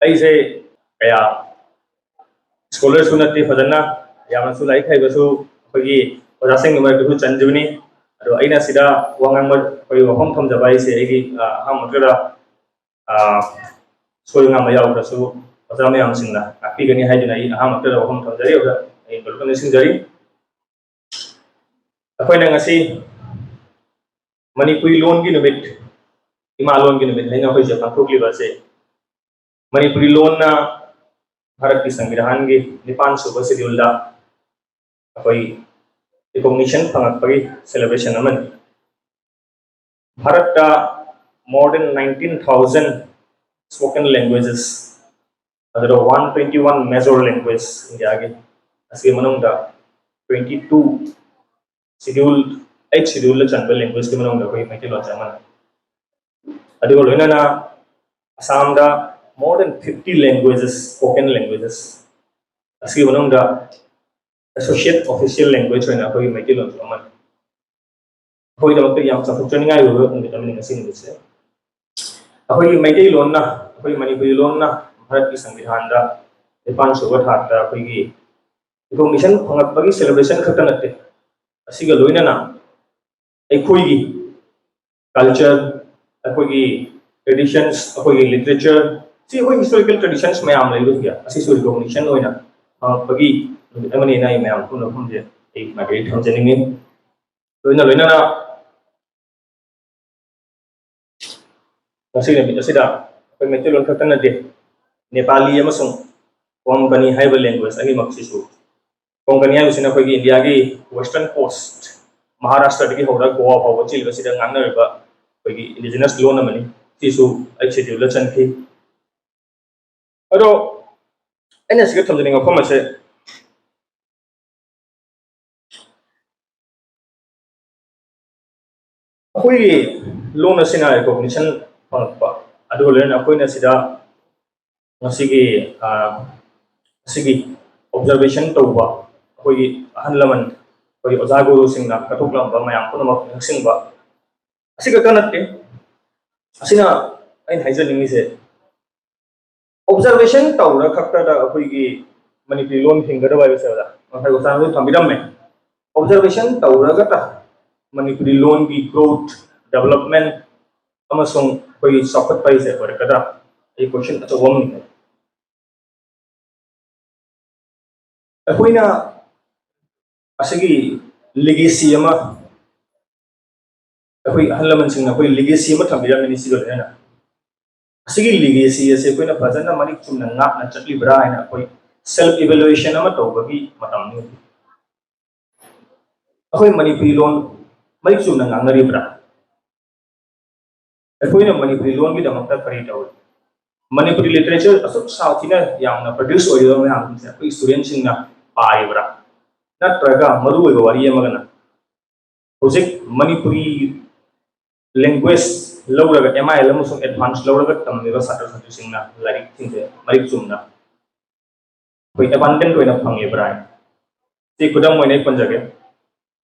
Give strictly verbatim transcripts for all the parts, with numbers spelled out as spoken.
ꯑꯩꯁꯦ ꯀꯌꯥ ꯁ꯭ꯀꯣꯂꯔꯁꯨ ꯅꯠꯇꯦ, ꯐꯖꯅ ꯌꯥꯝꯅꯁꯨ ꯂꯥꯏꯔꯤꯛ ꯍꯩꯕꯁꯨ ꯑꯩꯈꯣꯏꯒꯤ ꯑꯣꯖꯥꯁꯤꯡꯒꯤ ꯃꯔꯛꯇꯁꯨ ꯆꯟꯖꯕꯅꯤ꯫ ꯑꯗꯣ ꯑꯩꯅ ꯁꯤꯗ ꯋꯥ ꯉꯥꯡꯕ ꯑꯩꯈꯣꯏꯒꯤ ꯋꯥꯐꯝ ꯊꯝꯖꯕ ꯍꯥꯏꯁꯦ ꯑꯩꯒꯤ ꯑꯍꯥꯟꯕꯗꯨꯗ ꯁꯣꯏ ꯉꯥꯝꯕ ꯌꯥꯎꯗ꯭ꯔꯁꯨ ꯑꯣꯖꯥ ꯃꯌꯥꯝꯁꯤꯡꯅ ꯇꯥꯛꯄꯤꯒꯅꯤ ꯍꯥꯏꯗꯨꯅ ꯑꯩ ꯑꯍꯥꯟꯕꯗ ꯋꯥꯐꯝ ꯊꯝꯖꯔꯤ꯫ ꯑꯣꯖꯥ ꯑꯩ ꯒꯣꯜꯀꯟꯗ ꯅꯤꯡꯁꯤꯡꯖꯔꯤ꯫ ꯑꯩꯈꯣꯏꯅ ꯉꯁꯤ ꯃꯅꯤꯄꯨꯔꯤ ꯂꯣꯟꯒꯤ ꯅꯨꯃꯤꯠ, ꯏꯃꯥ ꯂꯣꯟꯒꯤ ꯅꯨꯃꯤꯠ ꯍꯥꯏꯅ ꯑꯩꯈꯣꯏꯁꯦ ꯄꯥꯡꯊꯣꯛꯂꯤꯕ ꯑꯁꯦ ꯃꯅꯤꯄꯨꯔꯤ ꯂꯣꯟꯅ ꯚꯥꯔꯠꯀꯤ ꯁꯪꯕꯤꯙꯥꯟꯒꯤ ꯅꯤꯄꯥꯟ ꯁꯨꯕ ꯁꯦꯗ꯭ꯌꯨꯜꯗ ꯑꯩꯈꯣꯏ ꯔꯤꯀꯣꯛꯅꯤꯁꯟ ꯐꯪꯉꯛꯄꯒꯤ ꯁꯦꯂꯦꯕ꯭ꯔꯦꯁꯟ ꯑꯃꯅꯤ꯫ ꯚꯥꯔꯠꯇ more than nineteen thousand spoken languages, ꯑꯗꯨꯗ one twenty one major language ꯏꯟꯗꯤꯌꯥꯒꯤ, ꯑꯁꯤꯒꯤ ꯃꯅꯨꯡꯗ twenty two schedule, eight schedule ꯆꯟꯕ language ꯀꯤ ꯃꯅꯨꯡꯗ ꯑꯩꯈꯣꯏ ꯃꯩꯇꯩꯂꯣꯟꯁꯦ ꯑꯃꯅꯤ꯫ ꯑꯗꯨꯒ ꯂꯣꯏꯅꯅ ꯑꯁꯥꯝꯗ more than fifty languages, spoken languages, ꯑꯁꯤꯒꯤ ꯃꯅꯨꯡꯗ associate official language ꯑꯣꯏꯅ ꯑꯩꯈꯣꯏꯒꯤ ꯃꯩꯇꯩꯂꯣꯟꯁꯨ ꯑꯃꯅꯤ꯫ ꯑꯩꯈꯣꯏꯒꯤꯗꯃꯛꯇ ꯌꯥꯝ ꯆꯥꯎꯊꯣꯛꯆꯅꯤꯡꯉꯥꯏ ꯑꯣꯏꯕ ꯅꯨꯃꯤꯠ ꯑꯃꯅꯤ ꯉꯁꯤ ꯅꯨꯃꯤꯠꯁꯦ꯫ ꯑꯩꯈꯣꯏꯒꯤ ꯃꯩꯇꯩꯂꯣꯟꯅ, ꯑꯩꯈꯣꯏꯒꯤ ꯃꯅꯤꯄꯨꯔꯤ ꯂꯣꯟꯅ ꯚꯥꯔꯠꯀꯤ ꯁꯪꯕꯤꯙꯥꯟꯗ ꯅꯤꯄꯥꯟ ꯁꯨꯕ ꯊꯥꯛꯇ ꯑꯩꯈꯣꯏꯒꯤ ꯔꯤꯀꯣꯛꯅꯤꯁꯟ ꯐꯪꯂꯛꯄꯒꯤ ꯁꯦꯂꯦꯕ꯭ꯔꯦꯁꯟ ꯈꯛꯇ ꯅꯠꯇꯦ, ꯑꯁꯤꯒ ꯂꯣꯏꯅꯅ ꯑꯩꯈꯣꯏꯒꯤ ꯀꯜꯆꯔ, ꯑꯩꯈꯣꯏꯒꯤ ꯇ꯭ꯔꯦꯗꯤꯁꯟꯁ, ꯑꯩꯈꯣꯏꯒꯤ ꯂꯤꯇꯔꯦꯆꯔ, ꯁꯤ ꯑꯩꯈꯣꯏ ꯍꯤꯁꯇꯣꯔꯤꯀꯦꯜ ꯇ꯭ꯔꯦꯗꯤꯁꯟꯁ ꯃꯌꯥꯝ ꯂꯩꯕꯁꯤꯡꯁꯦ ꯑꯁꯤꯁꯨ ꯔꯤꯀꯣꯛꯅꯤꯁꯟ ꯑꯣꯏꯅ ꯐꯪꯉꯛꯄꯒꯤ ꯅꯨꯃꯤꯠ ꯑꯃꯅꯦꯅ ꯑꯩ ꯃꯌꯥꯝ ꯄꯨꯝꯅ ꯃꯐꯝꯁꯦ ꯑꯩ ꯃꯥꯏꯀꯩꯗꯒꯤ ꯊꯝꯖꯅꯤꯡꯉꯤ꯫ ꯂꯣꯏꯅ ꯂꯣꯏꯅꯅ ꯉꯁꯤꯒꯤ ꯅꯨꯃꯤꯠ ꯑꯁꯤꯗ ꯑꯩꯈꯣꯏ ꯃꯩꯇꯩꯂꯣꯟ ꯈꯛꯇ ꯅꯠꯇꯦ, ꯅꯦꯄꯥꯂꯤ ꯑꯃꯁꯨꯡ ꯀꯣꯡꯀꯅꯤ ꯍꯥꯏꯔꯤꯕ ꯂꯦꯡꯒ꯭ꯋꯦꯖ ꯑꯅꯤꯃꯛꯁꯤꯁꯨ, ꯀꯣꯡꯀꯅꯤ ꯍꯥꯏꯕꯁꯤꯅ ꯑꯩꯈꯣꯏꯒꯤ ꯏꯟꯗꯤꯌꯥꯒꯤ ꯋꯦꯁꯇꯔꯟ ꯀꯣꯁ, ꯃꯍꯥꯔꯥꯁꯇ꯭ꯔꯗꯒꯤ ꯍꯧꯔꯒ ꯒꯣꯋꯥ ꯐꯥꯎꯕ ꯆꯦꯜꯂꯤꯕꯁꯤꯗ ꯉꯥꯡꯅꯔꯤꯕ ꯑꯩꯈꯣꯏꯒꯤ ꯏꯟꯗꯤꯖꯤꯅꯁ ꯂꯣꯟ ꯑꯃꯅꯤ꯫ ꯁꯤꯁꯨ ꯑꯩꯠ ꯁꯦꯗ꯭ꯌꯨꯜꯗ ꯆꯟꯈꯤ꯫ ꯑꯗꯣ ꯑꯩꯅ ꯁꯤꯗ ꯊꯝꯖꯅꯤꯡꯕ ꯋꯥꯐꯝ ꯑꯁꯦ, ꯑꯩꯈꯣꯏꯒꯤ ꯂꯣꯟ ꯑꯁꯤꯅ ꯔꯤꯀꯣꯛꯅꯤꯁꯟ ꯐꯪꯉꯛꯄ, ꯑꯗꯨꯒ ꯂꯣꯏꯅꯅ ꯑꯩꯈꯣꯏꯅ ꯁꯤꯗ ꯉꯁꯤꯒꯤ, ꯑ, ꯑꯁꯤꯒꯤ ꯑꯣꯕꯖꯔꯕꯦꯁꯟ ꯇꯧꯕ ꯑꯩꯈꯣꯏꯒꯤ ꯑꯍꯜ ꯂꯃꯟ, ꯑꯩꯈꯣꯏꯒꯤ ꯑꯣꯖꯥ ꯒꯨꯔꯨꯁꯤꯡꯅ ꯀꯠꯊꯣꯛꯂꯝꯕ ꯃꯌꯥꯝ ꯄꯨꯝꯅꯃꯛ ꯅꯤꯡꯁꯤꯡꯕ꯫ ꯑꯁꯤ ꯈꯛꯇ ꯅꯠꯇꯦ, ꯑꯁꯤꯅ ꯑꯩꯅ ꯍꯥꯏꯖꯅꯤꯡꯉꯤꯁꯦ, ꯑꯣꯕꯖꯔꯕꯦꯁꯟ ꯇꯧꯔ ꯈꯛꯇꯗ ꯑꯩꯈꯣꯏꯒꯤ ꯃꯅꯤꯄꯨꯔꯤ ꯂꯣꯟ ꯍꯤꯡꯒꯗꯕ ꯍꯥꯏꯕꯁꯦ ꯑꯣꯖꯥ ꯉꯁꯥꯏ ꯑꯣꯖꯥꯅꯁꯨ ꯊꯝꯕꯤꯔꯝꯃꯦ꯫ ꯑꯣꯕꯖꯔꯕꯦꯁꯟ ꯇꯧꯔꯒꯇ ꯃꯅꯤꯄꯨꯔꯤ ꯂꯣꯟꯒꯤ ꯒ꯭ꯔꯣꯊ, ꯗꯦꯕꯂꯞꯃꯦꯟ ꯑꯃꯁꯨꯡ ꯑꯩꯈꯣꯏꯒꯤ ꯆꯥꯎꯈꯠꯄ ꯍꯥꯏꯁꯦ ꯑꯣꯏꯔꯛꯀꯗ꯭ꯔꯥ? ꯑꯩ ꯀꯣꯏꯁꯟ ꯑꯆꯧꯕ ꯑꯃꯅꯤ꯫ ꯑꯩꯈꯣꯏꯅ ꯑꯁꯤꯒꯤ ꯂꯤꯒꯦꯁꯤ ꯑꯃ, ꯑꯩꯈꯣꯏ ꯑꯍꯜ ꯂꯃꯟꯁꯤꯡꯅ ꯑꯩꯈꯣꯏ ꯂꯤꯒꯦꯁꯤ ꯑꯃ ꯊꯝꯕꯤꯔꯝꯃꯤꯅꯤ꯫ ꯁꯤꯒ ꯂꯣꯏꯅꯅ ꯑꯁꯤꯒꯤ ꯂꯤꯒꯦꯁꯤ ꯑꯁꯤ ꯑꯩꯈꯣꯏꯅ ꯐꯖꯅ ꯃꯔꯤꯛ ꯆꯨꯝꯅ ꯉꯥꯛꯅ ꯆꯠꯂꯤꯕ꯭ꯔꯥ ꯍꯥꯏꯅ ꯑꯩꯈꯣꯏ ꯁꯦꯜꯐ ꯏꯚꯦꯂꯨꯑꯦꯁꯟ ꯑꯃ ꯇꯧꯕꯒꯤ ꯃꯇꯝꯅꯤ꯫ ꯑꯩꯈꯣꯏ ꯃꯅꯤꯄꯨꯔꯤ ꯂꯣꯟ ꯃꯔꯤꯛ ꯆꯨꯝꯅ ꯉꯥꯡꯅꯔꯤꯕ꯭ꯔꯥ? ꯑꯩꯈꯣꯏꯅ ꯃꯅꯤꯄꯨꯔꯤ ꯂꯣꯟꯒꯤꯗꯃꯛꯇ ꯀꯔꯤ ꯇꯧꯔꯤ? ꯃꯅꯤꯄꯨꯔꯤ ꯂꯤꯇꯔꯦꯆꯔ ꯑꯁꯨꯛ ꯁꯥꯊꯤꯅ ꯌꯥꯝꯅ ꯄ꯭ꯔꯗ꯭ꯌꯨꯁ ꯑꯣꯏꯔꯤꯕ ꯃꯌꯥꯝꯁꯦ ꯑꯩꯈꯣꯏ ꯁ꯭ꯇꯨꯗꯦꯟꯁꯤꯡꯅ ꯄꯥꯔꯤꯕ꯭ꯔꯥ? ꯅꯠꯇ꯭ꯔꯒ ꯃꯔꯨꯑꯣꯏꯕ ꯋꯥꯔꯤ ꯑꯃꯒꯅ, ꯍꯧꯖꯤꯛ ꯃꯅꯤꯄꯨꯔꯤ ꯂꯦꯡꯒ꯭ꯋꯦꯖ ꯂꯧꯔꯒ, ꯑꯦꯝ ꯑꯥꯏ ꯑꯦꯜ ꯑꯃꯁꯨꯡ ꯑꯦꯗꯚꯥꯟꯁ ꯂꯧꯔꯒ ꯇꯝꯂꯤꯕ ꯁꯥꯇ꯭ꯔ ꯁꯥꯇ꯭ꯔꯤꯁꯤꯡꯅ ꯂꯥꯏꯔꯤꯛꯁꯤꯡꯁꯦ ꯃꯔꯤꯛ ꯆꯨꯝꯅ ꯑꯩꯈꯣꯏ ꯑꯦꯕꯟꯗꯦꯟ ꯑꯣꯏꯅ ꯐꯪꯉꯤꯕ꯭ꯔꯥ ꯍꯥꯏꯅ꯫ ꯁꯤ ꯈꯨꯗꯝ ꯑꯣꯏꯅ ꯑꯩ ꯄꯟꯖꯒꯦ꯫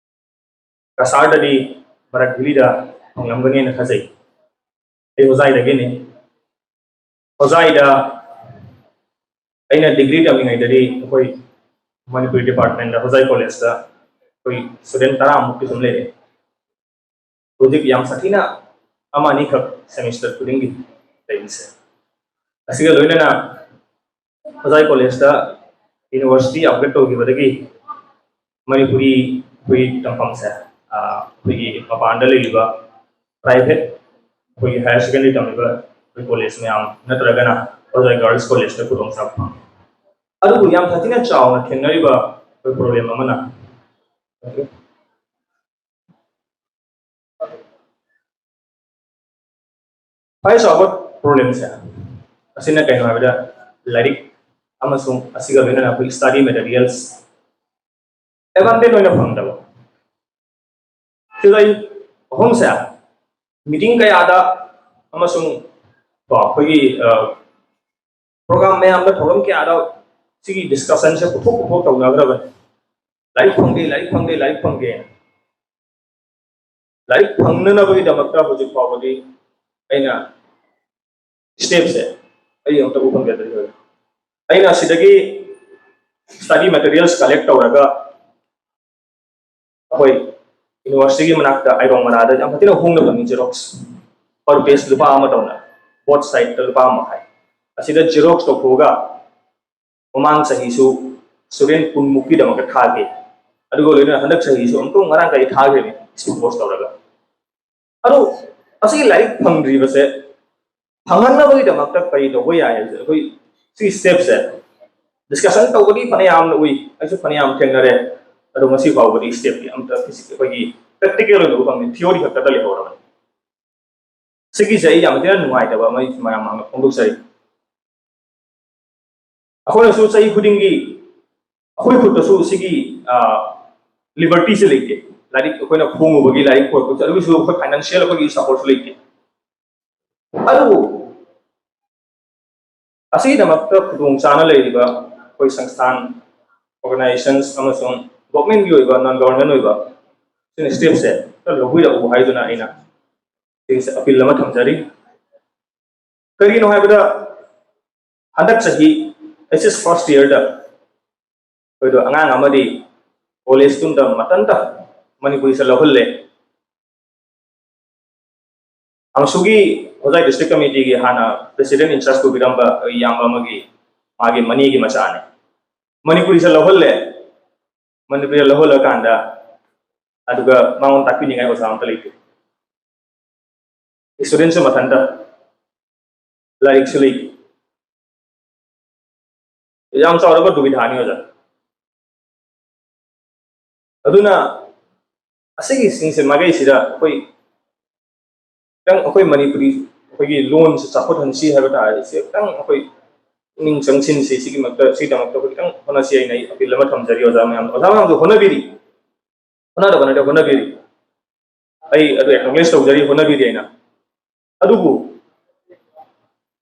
ꯀꯁꯥꯔꯗꯗꯤ, ꯕꯔꯛ ꯚꯦꯂꯤꯗ ꯐꯪꯂꯝꯒꯅꯦꯅ ꯊꯥꯖꯩ꯫ ꯑꯩ ꯍꯣꯖꯥꯏꯗꯒꯤꯅꯤ꯫ ꯍꯣꯖꯥꯏꯗ ꯑꯩꯅ ꯗꯤꯒ꯭ꯔꯤ ꯇꯝꯂꯤꯉꯩꯗꯗꯤ ꯑꯩꯈꯣꯏ ꯃꯅꯤꯄꯨꯔꯤ ꯗꯤꯄꯥꯔꯠꯃꯦꯟꯗ ꯍꯣꯖꯥꯏ ꯀꯣꯂꯦꯖꯇ ꯑꯩꯈꯣꯏ ꯁ꯭ꯇꯨꯗꯦꯟ ꯇꯔꯥꯃꯨꯛꯀꯤ ꯁꯨꯝ ꯂꯩꯔꯦ꯫ ꯍꯧꯖꯤꯛ ꯌꯥꯝ ꯁꯥꯊꯤꯅ ꯑꯃ ꯑꯅꯤꯈꯛ ꯁꯦꯃꯤꯁꯇꯔ ꯈꯨꯗꯤꯡꯒꯤ ꯂꯩꯕꯁꯦ꯫ ꯑꯁꯤꯒ ꯂꯣꯏꯅꯅ ꯍꯣꯖꯥꯏ ꯀꯣꯂꯦꯖꯇ ꯌꯨꯅꯤꯚꯔꯁꯤꯇꯤ ꯑꯞꯒ꯭ꯔꯦꯗ ꯇꯧꯈꯤꯕꯗꯒꯤ ꯃꯅꯤꯄꯨꯔꯤ ꯑꯩꯈꯣꯏꯒꯤ ꯇꯝꯐꯝꯁꯦ, ꯑ, ꯑꯩꯈꯣꯏꯒꯤ ꯃꯄꯥꯟꯗ ꯂꯩꯔꯤꯕ ꯄ꯭ꯔꯥꯏꯚꯦꯠ ꯑꯩꯈꯣꯏꯒꯤ ꯍꯥꯌꯔ ꯁꯦꯀꯦꯟꯗꯔꯤ ꯇꯝꯂꯤꯕ ꯑꯩꯈꯣꯏ ꯀꯣꯂꯦꯖ ꯃꯌꯥꯝ ꯅꯠꯇ꯭ꯔꯒꯅ ꯍꯣꯖꯥꯏ ꯒꯥꯔꯜꯁ ꯀꯣꯂꯦꯖꯇ ꯈꯨꯗꯣꯡꯆꯥꯕ ꯐꯪꯉꯤ꯫ ꯑꯗꯨꯕꯨ ꯌꯥꯝ ꯁꯥꯊꯤꯅ ꯆꯥꯎꯅ ꯊꯦꯡꯅꯔꯤꯕ ꯑꯩꯈꯣꯏ ꯄ꯭ꯔꯣꯕ꯭ꯂꯦꯝ ꯑꯃꯅ ꯈ꯭ꯋꯥꯏ ꯆꯥꯎꯕ ꯄ꯭ꯔꯣꯕ꯭ꯂꯦꯝꯁꯦ ꯑꯁꯤꯅ ꯀꯩꯅꯣ ꯍꯥꯏꯕꯗ ꯂꯥꯏꯔꯤꯛ ꯑꯃꯁꯨꯡ ꯑꯁꯤꯒ ꯂꯣꯏꯅꯅ ꯑꯩꯈꯣꯏ ꯁ꯭ꯇꯗꯤ ꯃꯦꯇꯔꯤꯌꯦꯜꯁ ꯑꯦꯕꯟꯗꯦꯟ ꯑꯣꯏꯅ ꯐꯪꯗꯕ꯫ ꯁꯤꯗ ꯑꯩ ꯑꯍꯨꯝꯁꯦ ꯃꯤꯇꯤꯡ ꯀꯌꯥꯗ ꯑꯃꯁꯨꯡ ꯀꯣ ꯑꯩꯈꯣꯏꯒꯤ ꯄ꯭ꯔꯣꯒ꯭ꯔꯥꯝ ꯃꯌꯥꯝꯗ, ꯊꯧꯔꯝ ꯀꯌꯥꯗ ꯁꯤꯒꯤ ꯗꯤꯁꯀꯁꯟꯁꯦ ꯄꯨꯊꯣꯛ ꯄꯨꯊꯣꯛ ꯇꯧꯅꯈ꯭ꯔꯕꯅꯤ꯫ ꯂꯥꯏꯔꯤꯛ ꯐꯪꯗꯦ, ꯂꯥꯏꯔꯤꯛ ꯐꯪꯗꯦ, ꯂꯥꯏꯔꯤꯛ ꯐꯪꯗꯦ꯫ ꯂꯥꯏꯔꯤꯛ ꯐꯪꯅꯅꯕꯒꯤꯗꯃꯛꯇ ꯍꯧꯖꯤꯛ ꯐꯥꯎꯕꯗꯤ ꯑꯩꯅ ꯁ꯭ꯇꯦꯞꯁꯦ ꯑꯩ ꯑꯝꯇ ꯎ ꯐꯪꯖꯗ꯭ꯔꯤ ꯍꯧꯖꯤꯛ꯫ ꯑꯩꯅ ꯁꯤꯗꯒꯤ study materials collect ꯇꯧꯔꯒ ꯑꯩꯈꯣꯏ universityꯒꯤ ꯃꯅꯥꯛꯇ ꯑꯥꯏꯔꯣꯡ ꯃꯅꯥꯗ ꯌꯥꯝ ꯊꯤꯅ ꯍꯣꯡꯅ ꯐꯪꯉꯤ Xerox꯫ Per page ꯂꯨꯄꯥ ꯑꯃ ꯇꯧꯅ, both sideꯇ ꯂꯨꯄꯥ ꯑꯃ ꯃꯈꯥꯏ꯫ ꯑꯁꯤꯗ Xerox ꯇꯧꯊꯣꯛꯑꯒ ꯃꯃꯥꯡ ꯆꯍꯤꯁꯨ student ꯀꯨꯟꯃꯨꯛꯀꯤꯗꯃꯛꯇ ꯊꯥꯈꯤ꯫ ꯑꯗꯨꯒ ꯂꯣꯏꯅꯅ ꯍꯟꯗꯛ ꯆꯍꯤꯁꯨ ꯑꯃꯨꯛꯇꯪ ꯃꯔꯥꯡ ꯀꯥꯏ ꯊꯥꯈ꯭ꯔꯤꯕꯅꯤ, speed post ꯇꯧꯔꯒ꯫ ꯑꯗꯣ ꯑꯁꯤꯒꯤ ꯂꯥꯏꯔꯤꯛ ꯐꯪꯗ꯭ꯔꯤꯕꯁꯦ ꯐꯪꯍꯟꯅꯕꯒꯤꯗꯃꯛꯇ ꯀꯔꯤ ꯇꯧꯕ ꯌꯥꯏ ꯍꯥꯏꯕꯁꯦ, ꯑꯩꯈꯣꯏ ꯁꯤꯒꯤ stepꯁꯦ discussion ꯇꯧꯕꯗꯤ ꯐꯅꯌꯥꯝꯅ ꯎꯏ, ꯑꯩꯁꯨ ꯐꯅꯌꯥꯝ ꯊꯦꯡꯅꯔꯦ꯫ ꯑꯗꯣ ꯉꯁꯤ ꯐꯥꯎꯕꯗꯤ stepꯇꯤ ꯑꯝꯇ ꯑꯩꯈꯣꯏꯒꯤ practical ꯑꯣꯏꯅ ꯎꯕ ꯐꯪꯗꯦ, theory ꯈꯛꯇꯗ ꯂꯩꯍꯧꯔꯕꯅꯤ꯫ ꯁꯤꯒꯤꯁꯦ ꯑꯩ ꯌꯥꯝ ꯊꯤꯅ ꯅꯨꯡꯉꯥꯏꯇꯕ ꯑꯃ ꯑꯩ ꯃꯌꯥꯝ ꯃꯥꯡꯗ ꯐꯣꯡꯗꯣꯛꯆꯔꯤ꯫ ꯑꯩꯈꯣꯏꯅꯁꯨ ꯆꯍꯤ ꯈꯨꯗꯤꯡꯒꯤ ꯑꯩꯈꯣꯏ ꯈꯨꯠꯇꯁꯨ ꯁꯤꯒꯤ libertyꯁꯦ ꯂꯩꯇꯦ꯫ ꯂꯥꯏꯔꯤꯛ ꯑꯩꯈꯣꯏꯅ ꯐꯣꯡꯉꯨꯕꯒꯤ, ꯂꯥꯏꯔꯤꯛ ꯄꯨꯔꯛꯄꯁꯨ, ꯑꯗꯨꯒꯤꯁꯨ ꯑꯩꯈꯣꯏ financial ꯑꯩꯈꯣꯏꯒꯤ supportꯁꯨ ꯂꯩꯇꯦ꯫ ꯑꯗꯨꯕꯨ ꯑꯁꯤꯒꯤꯗꯃꯛꯇ ꯈꯨꯗꯣꯡ ꯆꯥꯅ ꯂꯩꯔꯤꯕ ꯑꯩꯈꯣꯏ ꯁꯪꯁꯊꯥꯟ, organizations ꯑꯃꯁꯨꯡ governmentꯀꯤ ꯑꯣꯏꯕ, non government ꯑꯣꯏꯕ ꯁꯤꯅ stepꯁꯦ ꯈꯔ ꯂꯧꯕꯤꯔꯛꯎ ꯍꯥꯏꯗꯨꯅ ꯑꯩꯅ ꯁꯤꯒꯤꯁꯦ appeal ꯑꯃ ꯊꯝꯖꯔꯤ꯫ ꯀꯔꯤꯒꯤꯅꯣ ꯍꯥꯏꯕꯗ ꯍꯟꯗꯛ ꯆꯍꯤ HS first yearꯗ ꯑꯩꯈꯣꯏꯗꯣ ꯑꯉꯥꯡ ꯑꯃꯗꯤ college student ꯃꯊꯟꯇ ꯃꯅꯤꯄꯨꯔꯤꯁꯦ ꯂꯧꯍꯜꯂꯦ꯫ ꯑꯪꯁꯨꯒꯤ ꯍꯣꯖꯥꯏ district committeeꯒꯤ ꯍꯥꯟꯅ president in charge ꯄꯨꯕꯤꯔꯝꯕ ꯏꯌꯥꯝꯕ ꯑꯃꯒꯤ, ꯃꯥꯒꯤ ꯃꯅꯦꯒꯤ ꯃꯆꯥꯅꯤ꯫ ꯃꯅꯤꯄꯨꯔꯤꯁꯦ ꯂꯧꯍꯜꯂꯦ꯫ ꯃꯅꯤꯄꯨꯔꯤꯗ ꯂꯧꯍꯜꯂꯀꯥꯟꯗ ꯑꯗꯨꯒ ꯃꯉꯣꯟꯗ ꯇꯥꯛꯄꯤꯅꯤꯡꯉꯥꯏ ꯑꯣꯖꯥ ꯑꯝꯇ ꯂꯩꯇꯦ꯫ Studentꯁꯨ ꯃꯊꯟꯇ, ꯂꯥꯏꯔꯤꯛꯁꯨ ꯂꯩꯇꯦ꯫ ꯌꯥꯝ ꯆꯥꯎꯔꯕ ꯗꯨꯕꯤꯙꯥꯅꯤ ꯑꯣꯖꯥ꯫ ꯑꯗꯨꯅ ꯑꯁꯤꯒꯤꯁꯤꯡꯁꯦ ꯃꯥꯏꯀꯩꯁꯤꯗ ꯑꯩꯈꯣꯏ ꯈꯤꯇꯪ ꯑꯩꯈꯣꯏ ꯃꯅꯤꯄꯨꯔꯤ ꯑꯩꯈꯣꯏꯒꯤ ꯂꯣꯟꯁꯦ ꯆꯥꯎꯈꯠꯍꯟꯁꯤ ꯍꯥꯏꯕ ꯇꯥꯔꯗꯤ ꯁꯤ ꯈꯤꯇꯪ ꯑꯩꯈꯣꯏ ꯄꯨꯛꯅꯤꯡ ꯆꯪꯁꯤꯟꯁꯤ꯫ ꯁꯤꯒꯤꯃꯛꯇ, ꯁꯤꯒꯤꯗꯃꯛꯇ ꯑꯩꯈꯣꯏ ꯈꯤꯇꯪ ꯍꯣꯠꯅꯁꯤ ꯍꯥꯏꯅ ꯑꯩ appeal ꯑꯃ ꯊꯝꯖꯔꯤ ꯑꯣꯖꯥ ꯃꯌꯥꯝ꯫ ꯑꯣꯖꯥ ꯃꯌꯥꯝꯁꯨ ꯍꯣꯠꯅꯕꯤꯔꯤ, ꯍꯣꯠꯅꯗꯕ ꯅꯠꯇꯦ, ꯍꯣꯠꯅꯕꯤꯔꯤ꯫ ꯑꯩ ꯑꯗꯨ acknowledge ꯇꯧꯖꯔꯤ, ꯍꯣꯠꯅꯕꯤꯔꯤ ꯍꯥꯏꯅ꯫ ꯑꯗꯨꯕꯨ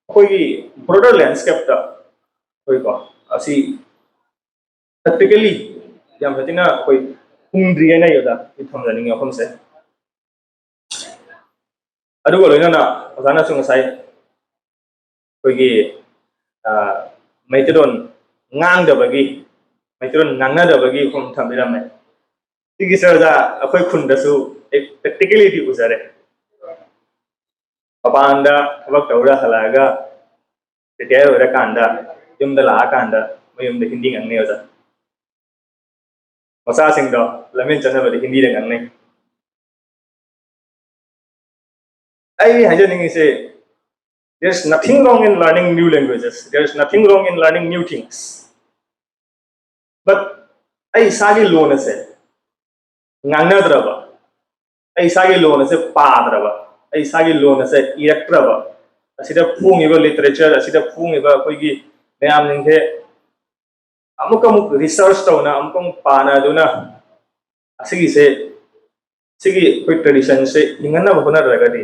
ꯑꯩꯈꯣꯏꯒꯤ broader landscapeꯇ ꯑꯩꯈꯣꯏꯀꯣ ꯑꯁꯤ practically ꯌꯥꯝ ꯐꯖꯅ ꯑꯩꯈꯣꯏ ꯐꯪꯗ꯭ꯔꯤ ꯍꯥꯏꯅ ꯑꯩ ꯑꯣꯖꯥ ꯑꯩ ꯊꯝꯖꯅꯤꯡꯉꯤ ꯋꯥꯐꯝꯁꯦ꯫ ꯑꯗꯨꯒ ꯂꯣꯏꯅꯅ ꯑꯣꯖꯥꯅꯁꯨ ꯉꯁꯥꯏ ꯑꯩꯈꯣꯏꯒꯤ ꯃꯩꯇꯩꯂꯣꯟ ꯉꯥꯡꯗꯕꯒꯤ, ꯃꯩꯇꯩꯂꯣꯟ ꯉꯥꯡꯅꯗꯕꯒꯤ ꯋꯥꯐꯝ ꯊꯝꯕꯤꯔꯝꯃꯦ꯫ ꯁꯤꯒꯤꯁꯦ ꯑꯣꯖꯥ, ꯑꯩꯈꯣꯏ ꯈꯨꯟꯗꯁꯨ ꯑꯩ ꯄ꯭ꯔꯦꯛꯇꯤꯀꯦꯂꯤꯗꯤ ꯎꯖꯔꯦ꯫ ꯃꯄꯥꯟꯗ ꯊꯕꯛ ꯇꯧꯔ ꯍꯜꯂꯛꯑꯒ ꯔꯤꯇꯥꯌꯔ ꯑꯣꯏꯔꯀꯥꯟꯗ ꯌꯨꯝꯗ ꯂꯥꯛꯑꯀꯥꯟꯗ ꯃꯌꯨꯝꯗ ꯍꯤꯟꯗꯤ ꯉꯥꯡꯅꯩ ꯑꯣꯖꯥ꯫ ꯃꯆꯥꯁꯤꯡꯗꯣ ꯂꯝꯖꯦꯟ ꯆꯠꯅꯕꯗꯤ ꯍꯤꯟꯗꯤꯗ ꯉꯥꯡꯅꯩ꯫ ꯑꯩ ꯍꯥꯏꯖꯅꯤꯡꯉꯤꯁꯦ, there's nothing wrong in learning new languages, there's nothing wrong in learning new things, but ꯑꯩ ꯏꯁꯥꯒꯤ ꯂꯣꯟ ꯑꯁꯦ ꯉꯥꯡꯅꯗ꯭ꯔꯕ, ꯑꯩ ꯏꯁꯥꯒꯤ ꯂꯣꯟ ꯑꯁꯦ ꯄꯥꯗ꯭ꯔꯕ, ꯑꯩ ꯏꯁꯥꯒꯤ ꯂꯣꯟ ꯑꯁꯦ ꯏꯔꯛꯇ꯭ꯔꯕ, ꯑꯁꯤꯗ ꯐꯣꯡꯉꯤꯕ ꯂꯤꯇꯔꯦꯆꯔ, ꯑꯁꯤꯗ ꯐꯣꯡꯉꯤꯕ ꯑꯩꯈꯣꯏꯒꯤ ꯃꯌꯥꯝꯁꯤꯡꯁꯦ ꯑꯃꯨꯛꯀ ꯑꯃꯨꯛ ꯔꯤꯁꯔꯁ ꯇꯧꯅ, ꯑꯃꯨꯛꯀ ꯑꯃꯨꯛ ꯄꯥꯅꯗꯨꯅ ꯑꯁꯤꯒꯤꯁꯦ, ꯁꯤꯒꯤ ꯑꯩꯈꯣꯏ ꯇ꯭ꯔꯦꯗꯤꯁꯟꯁꯦ ꯍꯤꯡꯍꯟꯅꯕ ꯍꯣꯠꯅꯗ꯭ꯔꯒꯗꯤ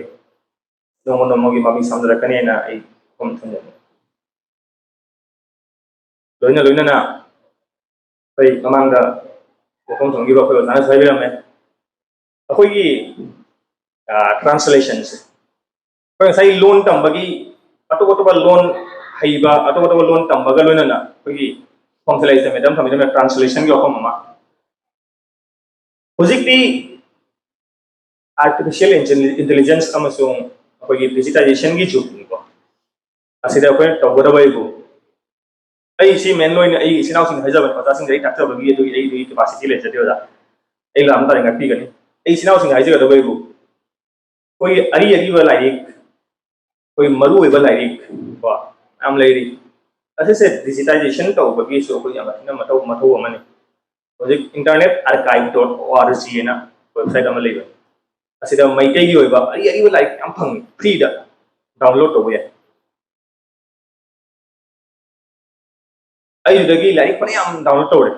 ꯅꯣꯡꯃ ꯅꯣꯡꯃꯒꯤ ꯃꯃꯤ ꯁꯥꯝꯖꯔꯛꯀꯅꯤꯅ ꯑꯩ ꯋꯥꯐꯝ ꯊꯝꯖꯒꯦ꯫ ꯂꯣꯏꯅ ꯂꯣꯏꯅꯅ ꯑꯩꯈꯣꯏ ꯃꯃꯥꯡꯗ ꯋꯥꯐꯝ ꯊꯝꯈꯤꯕ ꯑꯩꯈꯣꯏ ꯑꯣꯖꯥꯅꯁꯨ ꯍꯥꯏꯕꯤꯔꯝꯃꯦ, ꯑꯩꯈꯣꯏꯒꯤ ꯇ꯭ꯔꯥꯟꯁꯂꯦꯁꯟꯁꯦ, ꯑꯩꯈꯣꯏ ꯉꯁꯥꯏ ꯂꯣꯟ ꯇꯝꯕꯒꯤ, ꯑꯇꯣꯞ ꯑꯇꯣꯞꯄ ꯂꯣꯟ ꯍꯩꯕ, ꯑꯇꯣꯞ ꯑꯇꯣꯞꯄ ꯂꯣꯟ ꯇꯝꯕꯒ ꯂꯣꯏꯅꯅ ꯑꯩꯈꯣꯏꯒꯤ ꯈꯣꯡꯊ ꯂꯩꯁꯦ ꯃꯦꯗꯝ ꯊꯝꯕꯤꯗꯨꯅ ꯇ꯭ꯔꯥꯟꯁꯂꯦꯁꯟꯒꯤ ꯋꯥꯐꯝ ꯑꯃ꯫ ꯍꯧꯖꯤꯛꯇꯤ ꯑꯥꯔꯇꯤꯐꯤꯁꯤꯌꯦꯜ ꯏꯟꯇꯦꯂꯤꯖꯦꯟꯁ ꯑꯃꯁꯨꯡ ꯑꯩꯈꯣꯏꯒꯤ ꯗꯤꯖꯤꯇꯥꯏꯖꯦꯁꯟꯒꯤ ꯖꯨꯒꯅꯤꯀꯣ꯫ ꯑꯁꯤꯗ ꯑꯩꯈꯣꯏꯅ ꯇꯧꯒꯗꯕ ꯍꯥꯏꯕꯨ, ꯑꯩ ꯁꯤ ꯃꯦꯟ ꯑꯣꯏꯅ ꯑꯩ ꯏꯆꯤꯟ ꯏꯅꯥꯎꯁꯤꯡ ꯍꯥꯏꯖꯕꯅꯤ, ꯑꯣꯖꯥꯁꯤꯡꯗ ꯑꯩ ꯇꯥꯛꯆꯕꯒꯤ ꯑꯗꯨꯒꯤ ꯑꯩ ꯑꯗꯨꯒꯤ ꯀꯦꯄꯥꯁꯤꯇꯤ ꯂꯩꯖꯗꯦ ꯑꯣꯖꯥ, ꯑꯩ ꯂꯥꯝꯕ ꯇꯥꯔꯦ ꯉꯥꯛꯄꯤꯒꯅꯤ꯫ ꯑꯩ ꯏꯆꯤꯟ ꯏꯅꯥꯎꯁꯤꯡ ꯍꯥꯏꯖꯒꯗꯕ ꯍꯥꯏꯕꯨ, ꯑꯩꯈꯣꯏꯒꯤ ꯑꯔꯤ ꯑꯔꯤꯕ ꯂꯥꯏꯔꯤꯛ, ꯑꯩꯈꯣꯏ ꯃꯔꯨ ꯑꯣꯏꯕ ꯂꯥꯏꯔꯤꯛ ꯀꯣ ꯃꯌꯥꯝ ꯂꯩꯔꯤ꯫ ꯑꯁꯤꯁꯦ ꯗꯤꯖꯤꯇꯥꯏꯖꯦꯁꯟ ꯇꯧꯕꯒꯤꯁꯨ ꯑꯩꯈꯣꯏ ꯌꯥꯝ ꯊꯤꯅ ꯃꯊꯧ ꯃꯊꯧ ꯑꯃꯅꯤ꯫ ꯍꯧꯖꯤꯛ internet archive dot org ꯍꯥꯏꯅ ꯋꯦꯕꯁꯥꯏꯠ ꯑꯃ ꯂꯩꯕꯅꯤ꯫ ꯑꯁꯤꯗ ꯃꯩꯇꯩꯒꯤ ꯑꯣꯏꯕ ꯑꯔꯤ ꯑꯔꯤꯕ ꯂꯥꯏꯔꯤꯛ ꯌꯥꯝ ꯐꯪꯉꯤ, ꯐ꯭ꯔꯤꯗ ꯗꯥꯎꯟꯂꯣꯗ ꯇꯧꯕ ꯌꯥꯏ꯫ ꯑꯩꯗꯨꯗꯒꯤ ꯂꯥꯏꯔꯤꯛ ꯐꯅꯌꯥꯝ ꯗꯥꯎꯟꯂꯣꯗ ꯇꯧꯔꯦ,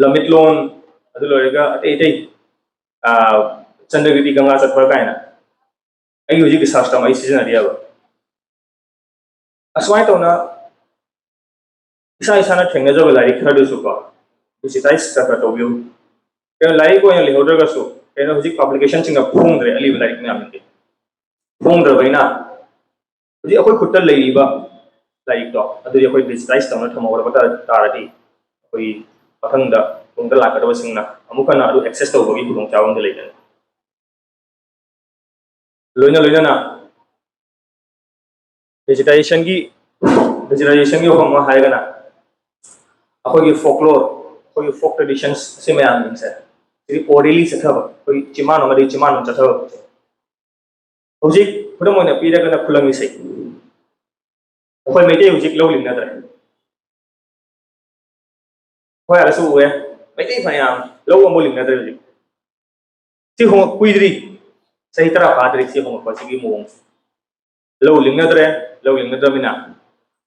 ꯂꯝꯃꯤꯠꯂꯣꯟ, ꯑꯗꯨ ꯂꯣꯏꯔꯒ ꯑꯇꯩ ꯑꯇꯩ, ꯆꯟꯗ꯭ꯔꯒꯤꯗꯤ ꯒꯪꯒꯥ ꯆꯠꯄ ꯀꯥꯏꯅ꯫ ꯑꯩꯒꯤ ꯍꯧꯖꯤꯛ ꯔꯤꯁꯥꯔꯁ ꯇꯧꯅ ꯑꯩ ꯁꯤꯖꯤꯟꯅꯔꯤꯑꯕ꯫ ꯑꯁꯨꯃꯥꯏꯅ ꯇꯧꯅ ꯏꯁꯥ ꯏꯁꯥꯅ ꯊꯦꯡꯅꯖꯕ ꯂꯥꯏꯔꯤꯛ ꯈꯔꯗꯨꯁꯨ ꯀꯣ ꯗꯤꯖꯤꯇꯥꯏꯁ ꯈꯔ ꯈꯔ ꯇꯧꯕꯤꯌꯨ꯫ ꯀꯩꯅꯣ, ꯂꯥꯏꯔꯤꯛ ꯑꯣꯏꯅ ꯂꯩꯍꯧꯗ꯭ꯔꯒꯁꯨ, ꯀꯩꯅꯣ, ꯍꯧꯖꯤꯛ ꯄꯕ꯭ꯂꯤꯀꯦꯁꯟꯁꯤꯡꯅ ꯐꯣꯡꯗ꯭ꯔꯦ ꯑꯔꯤꯕ ꯂꯥꯏꯔꯤꯛ ꯃꯌꯥꯝꯗꯨꯗꯤ꯫ ꯐꯣꯡꯗ꯭ꯔꯕꯅꯤꯅ ꯍꯧꯖꯤꯛ ꯑꯩꯈꯣꯏ ꯈꯨꯠꯇ ꯂꯩꯔꯤꯕ ꯂꯥꯏꯔꯤꯛꯇꯣ ꯑꯗꯨꯗꯤ ꯑꯩꯈꯣꯏ ꯗꯤꯖꯤꯇꯥꯏꯁ ꯇꯧꯅ ꯊꯝꯍꯧꯔꯕ ꯇꯥꯔ-, ꯇꯥꯔꯗꯤ ꯑꯩꯈꯣꯏ ꯃꯊꯪꯗ ꯇꯨꯡꯗ ꯂꯥꯛꯀꯗꯕꯁꯤꯡꯅ ꯑꯃꯨꯛ ꯍꯟꯅ ꯑꯗꯨ ꯑꯦꯛꯁꯦꯁ ꯇꯧꯕꯒꯤ ꯈꯨꯗꯣꯡꯆꯥꯕ ꯑꯃꯗꯤ ꯂꯩꯒꯅꯤ꯫ ꯂꯣꯏꯅ ꯂꯣꯏꯅꯅ ꯗꯤꯖꯤꯇꯥꯏꯖꯦꯁꯟꯒꯤ, ꯗꯤꯖꯤꯇꯥꯏꯖꯦꯁꯟꯒꯤ ꯋꯥꯐꯝ ꯑꯃ ꯍꯥꯏꯔꯒꯅ ꯑꯩꯈꯣꯏꯒꯤ ꯐꯣꯛꯂꯣꯔ, ꯑꯩꯈꯣꯏꯒꯤ ꯐꯣꯛ ꯇ꯭ꯔꯦꯗꯤꯁꯟꯁ ꯑꯁꯤ ꯃꯌꯥꯝꯁꯤꯡꯁꯦ ꯁꯤꯗꯤ ꯑꯣꯔꯦꯂꯤ ꯆꯠꯊꯕ, ꯑꯩꯈꯣꯏ ꯆꯤꯃꯥꯟ ꯑꯃꯗꯒꯤ ꯆꯤꯃꯥꯟ ꯑꯃ ꯆꯠꯊꯕ꯫ ꯍꯧꯖꯤꯛ ꯈꯨꯗꯝ ꯑꯣꯏꯅ ꯄꯤꯔꯒꯅ ꯈꯨꯂꯪ ꯏꯁꯩ꯫ ꯑꯩꯈꯣꯏ ꯃꯩꯇꯩ ꯍꯧꯖꯤꯛ ꯂꯧ ꯂꯤꯡꯅꯗ꯭ꯔꯦ꯫ ꯑꯩꯈꯣꯏ ꯑꯥꯗꯁꯨ ꯎꯑꯦ, ꯃꯩꯇꯩ ꯐꯅꯌꯥꯝ ꯂꯧ ꯑꯃꯐꯥꯎ ꯂꯤꯡꯅꯗ꯭ꯔꯦ ꯍꯧꯖꯤꯛ꯫ ꯁꯤ ꯍꯣꯡꯉꯛ ꯀꯨꯏꯗ꯭ꯔꯤ, ꯆꯍꯤ ꯇꯔꯥ ꯐꯥꯗ꯭ꯔꯤ ꯁꯤ ꯍꯣꯡꯉꯛꯄ ꯁꯤꯒꯤ ꯃꯑꯣꯡꯁꯦ꯫ ꯂꯧ ꯂꯤꯡꯅꯗ꯭ꯔꯦ, ꯂꯧ ꯂꯤꯡꯅꯗ꯭ꯔꯕꯅꯤꯅ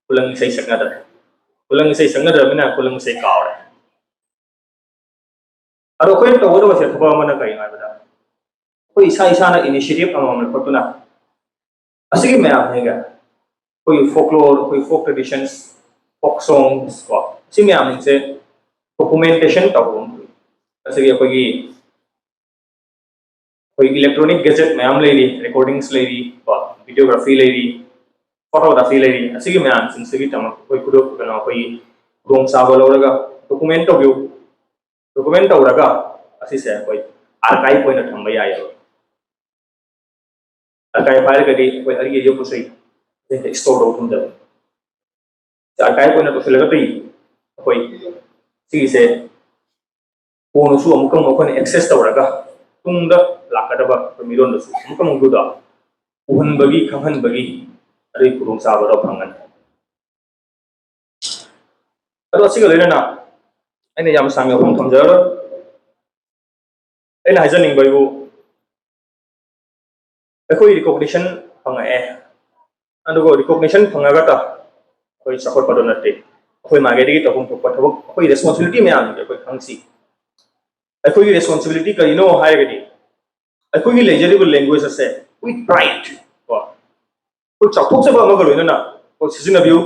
ꯈꯨꯂꯪ ꯏꯁꯩ ꯁꯛꯅꯗ꯭ꯔꯦ, ꯈꯨꯂꯪ ꯏꯁꯩ ꯁꯛꯅꯗ꯭ꯔꯕꯅꯤꯅ ꯈꯨꯂꯪ ꯏꯁꯩ ꯀꯥꯎꯔꯦ꯫ ꯑꯗꯣ ꯑꯩꯈꯣꯏꯅ ꯇꯧꯒꯗꯕꯁꯦ ꯊꯕꯛ ꯑꯃꯅ ꯀꯔꯤꯅꯣ ꯍꯥꯏꯕꯗ ꯑꯩꯈꯣꯏ ꯏꯁꯥ ꯏꯁꯥꯅ ꯏꯅꯤꯁꯤꯌꯦꯇꯤꯚ ꯑꯃꯃꯝ ꯂꯧꯈꯠꯇꯨꯅ ꯑꯁꯤꯒꯤ ꯃꯌꯥꯝꯁꯤꯒ ꯑꯩꯈꯣꯏꯒꯤ ꯐꯣꯛꯂꯣꯔ, ꯑꯩꯈꯣꯏ ꯐꯣꯛ ꯇ꯭ꯔꯦꯗꯤꯁꯟꯁ, ꯐꯣꯛ ꯁꯣꯡꯁ ꯀꯣ, ꯁꯤ ꯃꯌꯥꯝꯁꯤꯡꯁꯦ ꯗꯣꯀꯨꯃꯦꯟꯇꯦꯁꯟ ꯇꯧꯕ ꯑꯃ ꯊꯣꯛꯏ꯫ ꯉꯁꯥꯏꯒꯤ ꯑꯩꯈꯣꯏꯒꯤ, ꯑꯩꯈꯣꯏ ꯏꯂꯦꯛꯇ꯭ꯔꯣꯅꯤꯛ ꯒꯦꯖꯦꯠ ꯃꯌꯥꯝ ꯂꯩꯔꯤ, ꯔꯦꯀꯣꯔꯗꯤꯡꯁ ꯂꯩꯔꯤ ꯀꯣ, ꯚꯤꯗꯤꯑꯣꯒ꯭ꯔꯥꯐꯤ ꯂꯩꯔꯤ, ꯐꯣꯇꯣꯒ꯭ꯔꯥꯐꯤ ꯂꯩꯔꯤ꯫ ꯑꯁꯤꯒꯤ ꯃꯌꯥꯝꯁꯤꯡꯁꯤꯒꯤꯗꯃꯛ ꯑꯩꯈꯣꯏ ꯈꯨꯗꯣꯡ, ꯀꯩꯅꯣ, ꯑꯩꯈꯣꯏꯒꯤ ꯈꯨꯗꯣꯡꯆꯥꯕ ꯂꯧꯔꯒ ꯗꯣꯀꯨꯃꯦꯟ ꯇꯧꯕꯤꯌꯨ꯫ ꯗꯣꯀꯨꯃꯦꯟ ꯇꯧꯔꯒ ꯑꯁꯤꯁꯦ ꯑꯩꯈꯣꯏ ꯑꯥꯔꯀꯥꯏꯚ ꯑꯣꯏꯅ ꯊꯝꯕ ꯌꯥꯏꯑꯕ꯫ ꯑꯥꯔꯀꯥꯏꯚ ꯍꯥꯏꯔꯒꯗꯤ ꯑꯩꯈꯣꯏ ꯑꯔꯤ ꯑꯔꯤꯕ ꯄꯣꯠꯆꯩ, ꯑꯇꯩ ꯑꯇꯩ ꯁ꯭ꯇꯣꯔ ꯇꯧꯕ ꯊꯝꯖꯕ꯫ ꯑꯥꯔꯀꯥꯏꯚ ꯑꯣꯏꯅ ꯇꯧꯁꯤꯜꯂꯒꯗꯤ ꯑꯩꯈꯣꯏ ꯁꯤꯒꯤꯁꯦ ꯀꯣꯟꯅꯁꯨ ꯑꯃꯨꯛꯀ ꯑꯃꯨꯛ ꯑꯩꯈꯣꯏꯅ ꯑꯦꯛꯁꯦꯁ ꯇꯧꯔꯒ ꯇꯨꯡꯗ ꯂꯥꯛꯀꯗꯕ ꯑꯩꯈꯣꯏ ꯃꯤꯔꯣꯟꯗꯁꯨ ꯑꯃꯨꯛꯀ ꯑꯃꯨꯛꯇꯨꯗ ꯎꯍꯟꯕꯒꯤ, ꯈꯪꯍꯟꯕꯒꯤ ꯑꯗꯨꯒꯤ ꯈꯨꯗꯣꯡꯆꯥꯕꯗꯣ ꯐꯪꯒꯅꯤ꯫ ꯑꯗꯣ ꯑꯁꯤꯒ ꯂꯣꯏꯅꯅ ꯑꯩꯅ ꯌꯥꯝ ꯁꯥꯡꯅ ꯋꯥꯐꯝ ꯊꯝꯖꯔꯔꯣꯏ꯫ ꯑꯩꯅ ꯍꯥꯏꯖꯅꯤꯡꯕ ꯍꯥꯏꯕꯨ ꯑꯩꯈꯣꯏ ꯔꯤꯀꯣꯒꯅꯤꯁꯟ ꯐꯪꯉꯛꯑꯦ, ꯑꯗꯨꯒ ꯔꯤꯀꯣꯒꯅꯤꯁꯟ ꯐꯪꯉꯒꯇ ꯑꯩꯈꯣꯏ ꯆꯥꯎꯈꯠꯄꯗꯣ ꯅꯠꯇꯦ꯫ ꯑꯩꯈꯣꯏ ꯃꯥꯏꯀꯩꯗꯒꯤ ꯇꯧꯐꯝ ꯊꯣꯛꯄ ꯊꯕꯛ, ꯑꯩꯈꯣꯏ ꯔꯦꯁꯄꯣꯟꯁꯤꯕꯤꯂꯤꯇꯤ ꯃꯌꯥꯝꯁꯦ ꯑꯩꯈꯣꯏ ꯈꯪꯁꯤ꯫ ꯑꯩꯈꯣꯏꯒꯤ ꯔꯦꯁꯄꯣꯟꯁꯤꯕꯤꯂꯤꯇꯤ ꯀꯔꯤꯅꯣ ꯍꯥꯏꯔꯒꯗꯤ ꯑꯩꯈꯣꯏꯒꯤ ꯂꯩꯖꯔꯤꯕ ꯂꯦꯡꯒ꯭ꯋꯦꯖ ꯑꯁꯦ with pride ꯀꯣ, ꯑꯩꯈꯣꯏ ꯆꯥꯎꯊꯣꯛꯆꯕ ꯑꯃꯒ ꯂꯣꯏꯅꯅ ꯑꯩꯈꯣꯏ ꯁꯤꯖꯤꯟꯅꯕꯤꯌꯨ꯫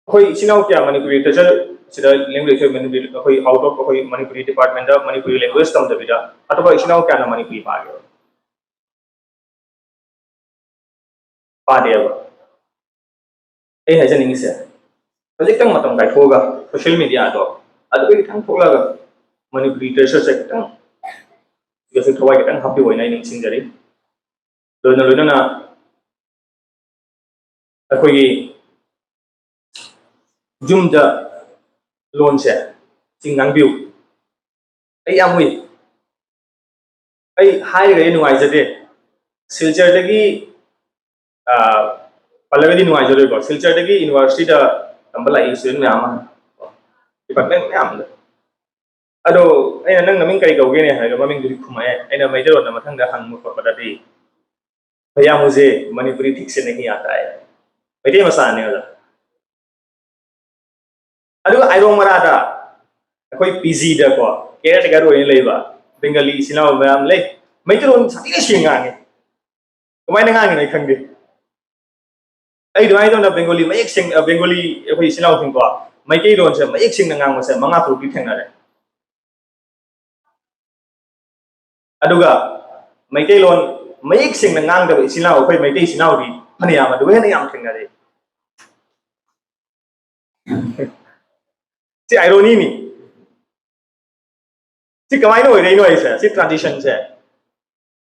ꯑꯩꯈꯣꯏ ꯏꯆꯤꯟ ꯏꯅꯥꯎ ꯀꯌꯥ ꯃꯅꯤꯄꯨꯔꯤ ꯂꯤꯇꯔꯦꯆꯔ ꯁꯤꯗ ꯂꯦꯡꯒ꯭ꯋꯦꯖ ꯃꯅꯤꯄꯨꯔꯤ, ꯑꯩꯈꯣꯏ ꯑꯥꯎꯠ ꯑꯣꯐ ꯑꯩꯈꯣꯏ ꯃꯅꯤꯄꯨꯔꯤ ꯗꯤꯄꯥꯔꯠꯃꯦꯟꯗ ꯃꯅꯤꯄꯨꯔꯤ ꯂꯦꯡꯒ꯭ꯋꯦꯖ ꯇꯝꯗꯕꯤꯗ ꯑꯇꯣꯞꯄ ꯏꯆꯤꯟ ꯏꯅꯥꯎ ꯀꯌꯥꯅ ꯃꯅꯤꯄꯨꯔꯤ ꯄꯥꯒꯦꯕ? ꯄꯥꯗꯦꯕ꯫ ꯑꯩ ꯍꯥꯏꯖꯅꯤꯡꯉꯤꯁꯦ, ꯈꯖꯤꯛꯇꯪ ꯃꯇꯝ ꯀꯥꯏꯊꯣꯛꯑꯒ social mediaꯗꯣ ꯑꯗꯨꯗꯒꯤ ꯈꯤꯇꯪ ꯊꯣꯛꯂꯛꯑꯒ ꯃꯅꯤꯄꯨꯔꯤ literature ꯁꯦ ꯈꯤꯇꯪ ꯁꯤꯗꯁꯨ ꯊꯋꯥꯏ ꯈꯤꯇꯪ ꯍꯥꯞꯄꯤꯌꯨ ꯍꯥꯏꯅ ꯑꯩ ꯅꯤꯡꯁꯤꯡꯖꯔꯤ꯫ ꯂꯣꯏꯅ ꯂꯣꯏꯅꯅ ꯑꯩꯈꯣꯏꯒꯤ ꯌꯨꯝꯗ ꯂꯣꯟꯁꯦ ꯆꯤꯡ ꯉꯥꯡꯕꯤꯌꯨ꯫ ꯑꯩ ꯌꯥꯝ ꯎꯏ꯫ ꯑꯩ ꯍꯥꯏꯔꯒꯗꯤ ꯅꯨꯡꯉꯥꯏꯖꯗꯦ꯫ ꯁꯤꯜꯆꯔꯗꯒꯤ, ꯑ, ꯄꯜꯂꯒꯗꯤ ꯅꯨꯡꯉꯥꯏꯖꯔꯣꯏꯀꯣ꯫ ꯁꯤꯜꯆꯔꯗꯒꯤ universityꯗ ꯇꯝꯕ ꯂꯥꯛꯏ student ꯃꯌꯥꯝ ꯑꯃ, department ꯃꯌꯥꯝꯗ꯫ ꯑꯗꯣ ꯑꯩꯅ, "ꯅꯪ ꯅꯃꯤꯡ ꯀꯔꯤ ꯀꯧꯒꯦꯅꯦ?" ꯍꯥꯏꯔꯒ ꯃꯃꯤꯡꯗꯨꯗꯤ ꯈꯨꯝꯃꯛꯑꯦ꯫ ꯑꯩꯅ ꯃꯩꯇꯩꯂꯣꯟꯗ ꯃꯊꯪꯗ ꯍꯪꯕ ꯈꯣꯠꯄꯗꯗꯤ, "भैया मुझे मणिपुरी ठीक से नहीं आता है"꯫ ꯃꯩꯇꯩ ꯃꯆꯥꯅꯦ ꯑꯣꯖꯥ꯫ ꯑꯗꯨꯒ ꯑꯥꯏꯔꯣꯡ ꯃꯔꯥꯗ ꯑꯩꯈꯣꯏ PGꯗꯀꯣ caretaker ꯑꯣꯏꯅ ꯂꯩꯕ Bengali ꯏꯆꯤꯟ ꯏꯅꯥꯎ ꯃꯌꯥꯝ ꯂꯩ꯫ ꯃꯩꯇꯩꯂꯣꯟ ꯁꯥꯊꯤꯅ ꯁꯦꯡꯅ ꯉꯥꯡꯉꯤ꯫ ꯀꯃꯥꯏꯅ ꯉꯥꯡꯉꯤꯅꯣ ꯑꯩ ꯈꯪꯗꯦ꯫ ꯑꯩ ꯑꯗꯨꯃꯥꯏꯅ ꯇꯧꯅ Bengali ꯃꯌꯦꯛ ꯁꯦꯡ-, ꯑ, Bengali ꯑꯩꯈꯣꯏ ꯏꯆꯤꯟ ꯏꯅꯥꯎꯁꯤꯡꯀꯣ, ꯃꯩꯇꯩꯂꯣꯟꯁꯦ ꯃꯌꯦꯛ ꯁꯦꯡꯅ ꯉꯥꯡꯕꯁꯦ ꯃꯉꯥ ꯇꯔꯨꯛꯇꯤ ꯊꯦꯡꯅꯔꯦ꯫ ꯑꯗꯨꯒ ꯃꯩꯇꯩꯂꯣꯟ ꯃꯌꯦꯛ ꯁꯦꯡꯅ ꯉꯥꯡꯗꯕ ꯏꯆꯤꯟ ꯏꯅꯥꯎ, ꯑꯩꯈꯣꯏ ꯃꯩꯇꯩ ꯏꯆꯤꯟ ꯏꯅꯥꯎꯗꯤ ꯐꯅꯌꯥꯝ ꯑꯗꯨꯒ ꯍꯦꯟꯅ ꯌꯥꯝ ꯊꯦꯡꯅꯔꯦ꯫ ꯁꯤ ironyꯅꯤ꯫ ꯁꯤ ꯀꯃꯥꯏꯅ ꯑꯣꯏꯔꯛꯏꯅꯣ ꯍꯥꯏꯁꯦ? ꯁꯤ transitionꯁꯦ,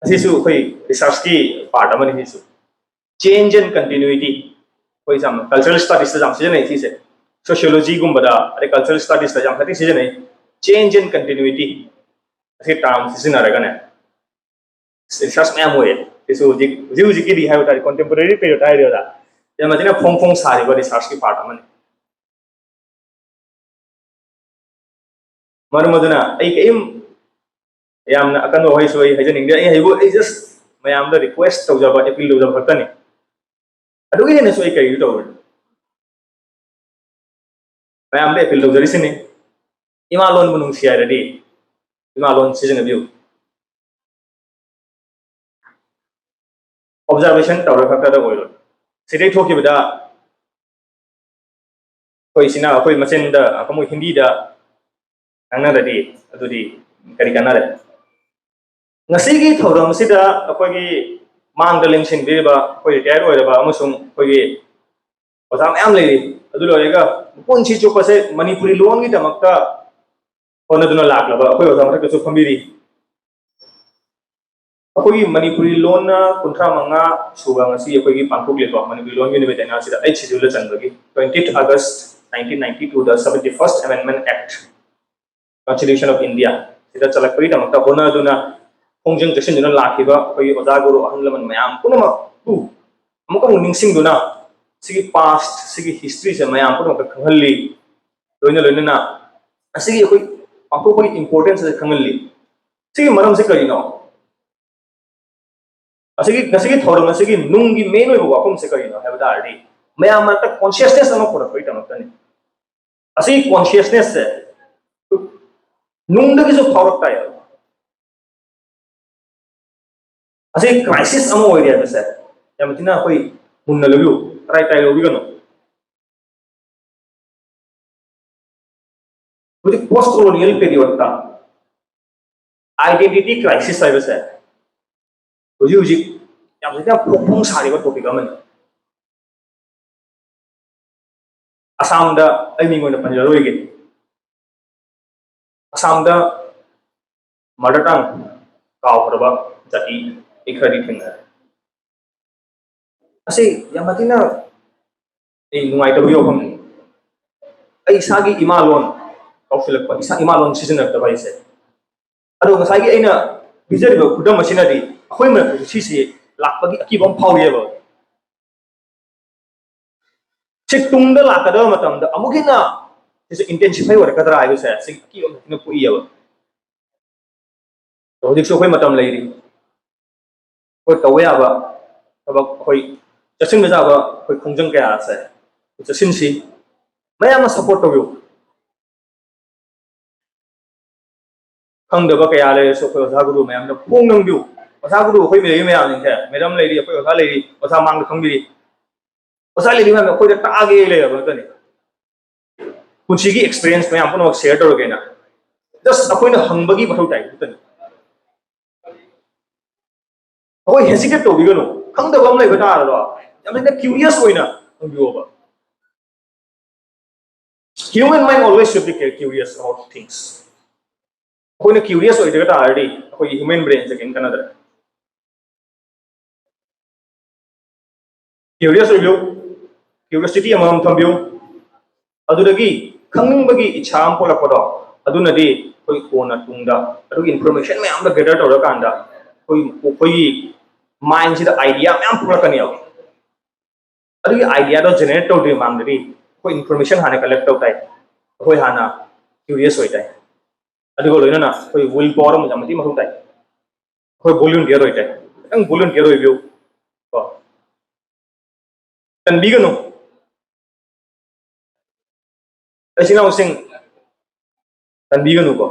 ꯑꯁꯤꯁꯨ ꯑꯩꯈꯣꯏ researchꯀꯤ part ꯑꯃꯅꯤ꯫ ꯁꯤꯁꯨ change and continuity, ꯑꯩꯈꯣꯏ ꯌꯥꯝ cultural studiesꯇ ꯌꯥꯝ ꯁꯤꯖꯤꯟꯅꯩ ꯁꯤꯁꯦ꯫ Sociologyꯒꯨꯝꯕꯗ, ꯑꯗꯩ cultural studiesꯇ ꯌꯥꯝ ꯐꯖꯅ ꯁꯤꯖꯤꯟꯅꯩ, change and continuity꯫ ꯑꯁꯤ term ꯁꯤꯖꯤꯟꯅꯔꯒꯅꯦ research ꯃꯌꯥꯝ ꯑꯣꯏꯌꯦ꯫ ꯁꯤꯁꯨ ꯍꯧꯖꯤꯛ, ꯍꯧꯖꯤꯛ ꯍꯧꯖꯤꯛꯀꯤꯗꯤ ꯍꯥꯏꯕ ꯇꯥꯔꯦ, contemporary period ꯍꯥꯏꯔꯦ ꯑꯣꯖꯥ, ꯌꯥꯝ ꯊꯤꯅ ꯐꯣꯡ ꯐꯣꯡ ꯁꯥꯔꯤꯕ researchꯀꯤ part ꯑꯃꯅꯤ꯫ ꯃꯔꯝ ꯑꯗꯨꯅ ꯑꯩ ꯀꯔꯤꯝ ꯌꯥꯝꯅ ꯑꯀꯟꯕ ꯋꯥꯍꯩꯁꯨ ꯑꯩ ꯍꯥꯏꯖꯅꯤꯡꯗꯦ꯫ ꯑꯩ ꯍꯥꯏꯕꯨ, ꯑꯩ just ꯃꯌꯥꯝꯗ request ꯇꯧꯖꯕ, appeal ꯇꯧꯖꯕ ꯈꯛꯇꯅꯤ꯫ ꯑꯗꯨꯒꯤ ꯍꯦꯟꯅꯁꯨ ꯑꯩ ꯀꯔꯤꯁꯨ ꯇꯧꯔꯣꯏ꯫ ꯃꯌꯥꯝꯗ appeal ꯇꯧꯖꯔꯤꯁꯤꯅꯤ, ꯏꯃꯥ ꯂꯣꯟꯕꯨ ꯅꯨꯡꯁꯤ ꯍꯥꯏꯔꯗꯤ ꯏꯃꯥ ꯂꯣꯟ ꯁꯤꯖꯤꯟꯅꯕꯤꯌꯨ꯫ Observation ꯇꯧꯔ ꯈꯛꯇꯗ ꯑꯣꯏꯔꯣꯏ꯫ ꯁꯤꯗꯩ ꯊꯣꯛꯈꯤꯕꯗ ꯑꯩꯈꯣꯏ ꯏꯆꯤꯟ ꯏꯅꯥꯎ ꯑꯩꯈꯣꯏ ꯃꯁꯦꯟꯗ ꯑꯩꯈꯣꯏ ꯍꯤꯟꯗꯤꯗ ꯉꯥꯡꯅꯔꯗꯤ ꯑꯗꯨꯗꯤ ꯀꯔꯤ ꯀꯥꯟꯅꯔꯦ? ꯉꯁꯤꯒꯤ ꯊꯧꯔꯝꯁꯤꯗ ꯑꯩꯈꯣꯏꯒꯤ ꯃꯥꯡꯗ ꯂꯦꯡꯁꯤꯟꯕꯤꯔꯤꯕ ꯑꯩꯈꯣꯏ ꯔꯤꯇꯥꯌꯔ ꯑꯣꯏꯔꯕ ꯑꯃꯁꯨꯡ ꯑꯩꯈꯣꯏꯒꯤ ꯑꯣꯖꯥ ꯃꯌꯥꯝ ꯂꯩꯔꯤ꯫ ꯑꯗꯨ ꯂꯣꯏꯔꯒ ꯄꯨꯟꯁꯤ ꯆꯨꯞꯄꯁꯦ ꯃꯅꯤꯄꯨꯔꯤ ꯂꯣꯟꯒꯤꯗꯃꯛꯇ ꯍꯣꯠꯅꯗꯨꯅ ꯂꯥꯛꯂꯕ ꯑꯩꯈꯣꯏ ꯑꯣꯖꯥ ꯃꯊꯛꯇꯁꯨ ꯐꯝꯕꯤꯔꯤ꯫ ꯑꯩꯈꯣꯏꯒꯤ ꯃꯅꯤꯄꯨꯔꯤ ꯂꯣꯟꯅ ꯀꯨꯟꯊ꯭ꯔꯥ ꯃꯉꯥ ꯁꯨꯕ ꯉꯁꯤ ꯑꯩꯈꯣꯏꯒꯤ ꯄꯥꯡꯊꯣꯛꯂꯤꯀꯣ, ꯃꯅꯤꯄꯨꯔꯤ ꯂꯣꯟꯒꯤ ꯅꯨꯃꯤꯠ ꯍꯥꯏꯅ ꯑꯁꯤꯗ ꯑꯩꯠ ꯁꯦꯗ꯭ꯌꯨꯜꯗ ꯆꯟꯕꯒꯤ twenty August nineteen ninety two ꯗ seventy first Amendment Act, Constitution of India ꯁꯤꯗ ꯆꯜꯂꯛꯄꯒꯤꯗꯃꯛꯇ ꯍꯣꯠꯅꯗꯨꯅ ꯈꯣꯡꯖꯪ ꯆꯠꯁꯤꯟꯗꯨꯅ ꯂꯥꯛꯈꯤꯕ ꯑꯩꯈꯣꯏꯒꯤ ꯑꯣꯖꯥ ꯒꯨꯔꯨ ꯑꯍꯜ ꯂꯃꯟ ꯃꯌꯥꯝ ꯄꯨꯝꯅꯃꯛꯄꯨ ꯑꯃꯨꯛꯀ ꯑꯃꯨꯛ ꯅꯤꯡꯁꯤꯡꯗꯨꯅ ꯁꯤꯒꯤ ꯄꯥꯁ, ꯁꯤꯒꯤ ꯍꯤꯁꯇ꯭ꯔꯤꯁꯦ ꯃꯌꯥꯝ ꯄꯨꯝꯅꯃꯛꯇ ꯈꯪꯍꯜꯂꯤ꯫ ꯂꯣꯏꯅ ꯂꯣꯏꯅꯅ ꯑꯁꯤꯒꯤ ꯑꯩꯈꯣꯏ ꯄꯥꯡꯊꯣꯛꯄꯒꯤ ꯏꯝꯄꯣꯔꯇꯦꯟꯁ ꯑꯁꯤ ꯈꯪꯍꯜꯂꯤ꯫ ꯁꯤꯒꯤ ꯃꯔꯝꯁꯦ ꯀꯔꯤꯅꯣ? ꯑꯁꯤꯒꯤ, ꯉꯁꯤꯒꯤ ꯊꯧꯔꯝ ꯑꯁꯤꯒꯤ ꯅꯨꯡꯒꯤ ꯃꯦꯟ ꯑꯣꯏꯕ ꯋꯥꯐꯝꯁꯦ ꯀꯔꯤꯅꯣ ꯍꯥꯏꯕ ꯇꯥꯔꯗꯤ, ꯃꯌꯥꯝ ꯃꯔꯛꯇ ꯀꯣꯟꯁꯤꯌꯁꯅꯦꯁ ꯑꯃ ꯄꯨꯔꯛꯄꯒꯤꯗꯃꯛꯇꯅꯤ꯫ ꯑꯁꯤꯒꯤ ꯀꯣꯟꯁꯤꯌꯁꯅꯦꯁꯁꯦ ꯅꯨꯡꯗꯒꯤꯁꯨ ꯐꯥꯎꯔꯛ ꯇꯥꯏ꯫ ꯑꯁꯤ ꯀ꯭ꯔꯥꯏꯁꯤꯁ ꯑꯃ ꯑꯣꯏꯔꯦ ꯍꯥꯏꯕꯁꯦ ꯌꯥꯝ ꯊꯤꯅ ꯑꯩꯈꯣꯏ ꯃꯨꯟꯅ ꯂꯧꯕꯤꯌꯨ, ꯇꯔꯥꯏ ꯇꯔꯥꯏ ꯂꯧꯕꯤꯒꯅꯨ꯫ ꯍꯧꯖꯤꯛ ꯄꯣꯁ ꯀꯣꯂꯣꯅꯤꯌꯦꯜ ꯄꯦꯔꯤꯌꯣꯗꯇ ꯑꯥꯏꯗꯦꯟꯇꯤꯇꯤ ꯀ꯭ꯔꯥꯏꯁꯤꯁ ꯍꯥꯏꯕꯁꯦ ꯍꯧꯖꯤꯛ ꯍꯧꯖꯤꯛ ꯌꯥꯝ ꯊꯤꯅ ꯐꯣꯡ ꯐꯣꯡ ꯁꯥꯔꯤꯕ ꯇꯣꯄꯤꯛ ꯑꯃꯅꯤ꯫ ꯑꯁꯥꯝꯗ ꯑꯩ ꯃꯤꯡ ꯑꯣꯏꯅ ꯄꯟꯖꯔꯣꯏꯒꯦ꯫ ꯑꯁꯥꯝꯗ ꯃꯥꯗꯔ ꯇꯪ ꯀꯥꯎꯈ꯭ꯔꯕ ꯖꯥꯇꯤ ꯑꯩ ꯈꯔꯗꯤ ꯊꯦꯡꯅꯔꯦ꯫ ꯑꯁꯤ ꯌꯥꯝ ꯊꯤꯅ ꯑꯩ ꯅꯨꯡꯉꯥꯏꯇꯕꯒꯤ ꯋꯥꯐꯝꯅꯤ꯫ ꯑꯩ ꯏꯁꯥꯒꯤ ꯏꯃꯥ ꯂꯣꯟ ꯀꯥꯎꯁꯤꯜꯂꯛꯄ, ꯏꯁꯥ ꯏꯃꯥ ꯂꯣꯟ ꯁꯤꯖꯤꯟꯅꯔꯛꯇꯕ ꯍꯥꯏꯁꯦ꯫ ꯑꯗꯣ ꯉꯁꯥꯏꯒꯤ ꯑꯩꯅ ꯄꯤꯖꯔꯤꯕ ꯈꯨꯗꯝ ꯑꯁꯤꯅꯗꯤ ꯑꯩꯈꯣꯏ ꯃꯔꯛꯇꯁꯨ ꯁꯤꯁꯤ ꯂꯥꯛꯄꯒꯤ ꯑꯀꯤꯕ ꯑꯃ ꯐꯥꯎꯔꯤꯑꯕ꯫ ꯁꯤ ꯇꯨꯡꯗ ꯂꯥꯛꯀꯗꯕ ꯃꯇꯝꯗ ꯑꯃꯨꯛ ꯍꯦꯟꯅ ꯁꯤꯁꯦ ꯏꯟꯇꯦꯟꯁꯤꯐꯥꯏ ꯑꯣꯏꯔꯛꯀꯗ꯭ꯔꯥ ꯍꯥꯏꯕꯁꯦ ꯁꯤ ꯑꯀꯤꯕ ꯑꯃ ꯊꯤꯅ ꯄꯣꯛꯏꯑꯕ꯫ ꯑꯗꯣ ꯍꯧꯖꯤꯛꯁꯨ ꯑꯩꯈꯣꯏ ꯃꯇꯝ ꯂꯩꯔꯤ꯫ ꯑꯩꯈꯣꯏ ꯇꯧꯕ ꯌꯥꯕ ꯊꯕꯛ, ꯑꯩꯈꯣꯏ ꯆꯠꯁꯤꯟꯕ ꯌꯥꯕ ꯑꯩꯈꯣꯏ ꯈꯣꯡꯖꯪ ꯀꯌꯥ ꯑꯁꯦ ꯆꯠꯁꯤꯟꯁꯤ꯫ ꯃꯌꯥꯝꯅ ꯁꯞꯄꯣꯔꯠ ꯇꯧꯕꯤꯌꯨ꯫ ꯈꯪꯗꯕ ꯀꯌꯥ ꯂꯩꯔꯁꯨ ꯑꯩꯈꯣꯏ ꯑꯣꯖꯥ ꯒꯨꯔꯨ ꯃꯌꯥꯝꯗ ꯐꯣꯡ ꯅꯝꯕꯤꯌꯨ꯫ ꯑꯣꯖꯥ ꯒꯨꯔꯨ ꯑꯩꯈꯣꯏ ꯂꯩꯔꯤ ꯃꯌꯥꯝꯁꯤꯡꯁꯦ, ꯃꯦꯗꯝ ꯂꯩꯔꯤ, ꯑꯩꯈꯣꯏ ꯑꯣꯖꯥ ꯂꯩꯔꯤ, ꯑꯣꯖꯥ ꯃꯥꯡꯗ ꯈꯪꯕꯤꯔꯤ꯫ ꯑꯣꯖꯥ ꯂꯩꯔꯤ ꯃꯌꯥꯝꯅ ꯑꯩꯈꯣꯏꯗ ꯇꯥꯛꯑꯒꯦ ꯂꯩꯔꯕ ꯅꯠꯇꯅꯤ꯫ ꯄꯨꯟꯁꯤꯒꯤ ꯑꯦꯛꯁꯄꯤꯔꯤꯌꯦꯟꯁ ꯃꯌꯥꯝ ꯄꯨꯝꯅꯃꯛ ꯁꯦꯌꯔ ꯇꯧꯔꯒꯦꯅ ꯖꯁ ꯑꯩꯈꯣꯏꯅ ꯍꯪꯕꯒꯤ ꯃꯊꯧ ꯇꯥꯏ ꯈꯛꯇꯅꯤ꯫ ꯑꯩꯈꯣꯏ ꯍꯦꯁꯤꯇꯦꯠ ꯇꯧꯕꯤꯒꯅꯨ꯫ ꯈꯪꯗꯕ ꯑꯃ ꯂꯩꯕ ꯇꯥꯔꯗꯣ ꯌꯥꯝ ꯊꯤꯅ ꯀ꯭ꯌꯨꯔꯤꯌꯁ ꯑꯣꯏꯅ ꯍꯪꯕꯤꯌꯣꯕ꯫ Human mind always should be curious about things. ꯑꯩꯈꯣꯏꯅ ꯀ꯭ꯌꯨꯔꯤꯌꯁ ꯑꯣꯏꯗ꯭ꯔꯒ ꯇꯥꯔꯗꯤ ꯑꯩꯈꯣꯏꯒꯤ ꯍ꯭ꯌꯨꯃꯦꯟ ꯕ꯭ꯔꯦꯟꯁꯦ ꯀꯩꯝ ꯀꯥꯟꯅꯗ꯭ꯔꯦ꯫ ꯀ꯭ꯌꯨꯔꯤꯌꯁ ꯑꯣꯏꯕꯤꯌꯨ꯫ ꯀ꯭ꯌꯨꯔꯤꯌꯣꯁꯤꯇꯤ ꯑꯃꯃꯝ ꯊꯝꯕꯤꯌꯨ꯫ ꯑꯗꯨꯗꯒꯤ ꯈꯪꯅꯤꯡꯕꯒꯤ ꯏꯆꯥ ꯑꯃ ꯄꯣꯛꯂꯛꯄꯗꯣ, ꯑꯗꯨꯅꯗꯤ ꯑꯩꯈꯣꯏ ꯀꯣꯟꯅ ꯇꯨꯡꯗ ꯑꯗꯨꯒꯤ ꯏꯟꯐꯣꯔꯃꯦꯁꯟ ꯃꯌꯥꯝꯗꯣ ꯒꯦꯗꯔ ꯇꯧꯔꯀꯥꯟꯗ ꯑꯩꯈꯣꯏ ꯑꯩꯈꯣꯏꯒꯤ ꯃꯥꯏꯟꯁꯤꯗ ꯑꯥꯏꯗꯤꯌꯥ ꯃꯌꯥꯝ ꯄꯣꯛꯂꯛꯀꯅꯦꯕ꯫ ꯑꯗꯨꯒꯤ ꯑꯥꯏꯗꯤꯌꯥꯗꯣ ꯖꯦꯅꯦꯔꯦꯠ ꯇꯧꯗ꯭ꯔꯤ ꯃꯃꯥꯡꯗꯗꯤ ꯑꯩꯈꯣꯏ ꯏꯟꯐꯣꯔꯃꯦꯁꯟ ꯍꯥꯟꯅ ꯀꯂꯦꯛ ꯇꯧ ꯇꯥꯏ꯫ ꯑꯩꯈꯣꯏ ꯍꯥꯟꯅ ꯀ꯭ꯌꯨꯔꯤꯌꯁ ꯑꯣꯏ ꯇꯥꯏ꯫ ꯑꯗꯨꯒ ꯂꯣꯏꯅꯅ ꯑꯩꯈꯣꯏ ꯋꯤꯜ ꯄꯥꯋꯔ ꯑꯃ ꯌꯥꯝ ꯃꯇꯤꯛ ꯃꯊꯧ ꯇꯥꯏ꯫ ꯑꯩꯈꯣꯏ ꯚꯣꯂꯨꯟꯇꯤꯌꯔ ꯑꯣꯏ ꯇꯥꯏ꯫ ꯈꯤꯇꯪ ꯚꯣꯂꯨꯟꯇꯤꯌꯔ ꯑꯣꯏꯕꯤꯌꯨ ꯀꯣ꯫ ꯇꯟꯕꯤꯒꯅꯨ꯫ ꯏꯆꯤꯟ ꯏꯅꯥꯎꯁꯤꯡ, ꯇꯟꯕꯤꯒꯅꯨꯀꯣ꯫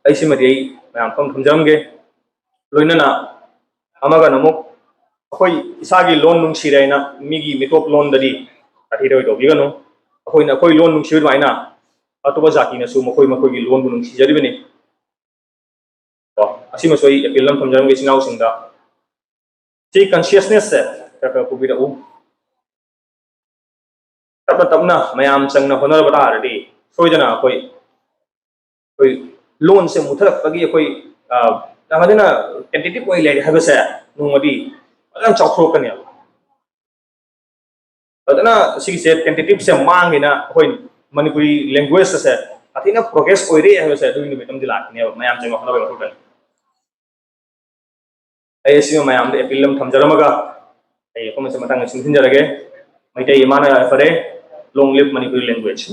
ꯑꯩ ꯁꯤꯃꯗꯤ ꯑꯩ ꯃꯌꯥꯝ ꯐꯝ ꯊꯝꯖꯔꯝꯒꯦ꯫ ꯂꯣꯏꯅꯅ ꯑꯃꯒꯅ ꯑꯃꯨꯛ ꯑꯩꯈꯣꯏ ꯏꯁꯥꯒꯤ ꯂꯣꯟ ꯅꯨꯡꯁꯤꯔꯦ ꯍꯥꯏꯅ ꯃꯤꯒꯤ ꯃꯤꯇꯣꯞ ꯂꯣꯟꯗꯗꯤ ꯇꯥꯊꯤꯔꯣꯏ ꯇꯧꯕꯤꯒꯅꯨ꯫ ꯑꯩꯈꯣꯏꯅ ꯑꯩꯈꯣꯏ ꯂꯣꯟ ꯅꯨꯡꯁꯤꯕ ꯑꯗꯨꯃꯥꯏꯅ ꯑꯇꯣꯞꯄ ꯖꯥꯇꯤꯅꯁꯨ ꯃꯈꯣꯏ ꯃꯈꯣꯏꯒꯤ ꯂꯣꯟꯕꯨ ꯅꯨꯡꯁꯤꯖꯔꯤꯕꯅꯤ꯫ ꯀꯣ, ꯑꯁꯤꯃꯁꯨ ꯑꯩ ꯑꯦꯄꯤꯜ ꯑꯃ ꯊꯝꯖꯔꯝꯒꯦ ꯏꯆꯤꯟ ꯏꯅꯥꯎꯁꯤꯡꯗ꯫ ꯁꯤ ꯀꯟꯁꯤꯌꯁꯅꯦꯁꯁꯦ ꯈꯔ ꯈꯔ ꯄꯨꯕꯤꯔꯛꯎ꯫ ꯇꯞꯅ ꯇꯞꯅ ꯃꯌꯥꯝ ꯆꯪꯅ ꯍꯣꯠꯅꯔꯕ ꯇꯥꯔꯗꯤ ꯁꯣꯏꯗꯅ ꯑꯩꯈꯣꯏ ꯑꯩꯈꯣꯏ ꯂꯣꯟꯁꯦ ꯃꯨꯊꯔꯛꯄꯒꯤ ꯑꯩꯈꯣꯏ ꯌꯥꯝ ꯐꯖꯅ ꯇꯦꯟꯇꯦꯇꯤꯞ ꯑꯣꯏ ꯂꯩꯔꯦ ꯍꯥꯏꯕꯁꯦ ꯅꯣꯡꯃꯗꯤ ꯐꯖꯅ ꯆꯥꯎꯊꯣꯔꯛꯀꯅꯦꯕ꯫ ꯐꯖꯅ ꯁꯤꯒꯤꯁꯦ ꯇꯦꯟꯇꯦꯇꯤꯞꯁꯦ ꯃꯥꯡꯉꯦꯅ ꯑꯩꯈꯣꯏ ꯃꯅꯤꯄꯨꯔꯤ ꯂꯦꯡꯒ꯭ꯋꯦꯖ ꯑꯁꯦ ꯁꯥꯊꯤꯅ ꯄ꯭ꯔꯣꯒ꯭ꯔꯦꯁ ꯑꯣꯏꯔꯦ ꯍꯥꯏꯕꯁꯦ ꯑꯗꯨꯒꯤ ꯅꯨꯃꯤꯠ ꯑꯃꯗꯤ ꯂꯥꯛꯀꯅꯦꯕ꯫ ꯃꯌꯥꯝ ꯆꯪꯕ ꯍꯣꯠꯅꯕ ꯃꯊꯧ ꯇꯥꯏ꯫ ꯑꯩ ꯑꯁꯤꯃ ꯃꯌꯥꯝꯗ ꯑꯦꯄꯤꯜ ꯑꯃ ꯊꯝꯖꯔꯝꯃꯒ ꯑꯩ ꯑꯩꯈꯣꯏ ꯃꯁꯦ ꯃꯇꯥꯡꯗ ꯁꯤꯟꯖꯔꯒꯦ꯫ ꯃꯩꯇꯩ ꯏꯃꯥꯅ ꯌꯥꯏꯐꯔꯦ꯫ Long live Manipuri language꯫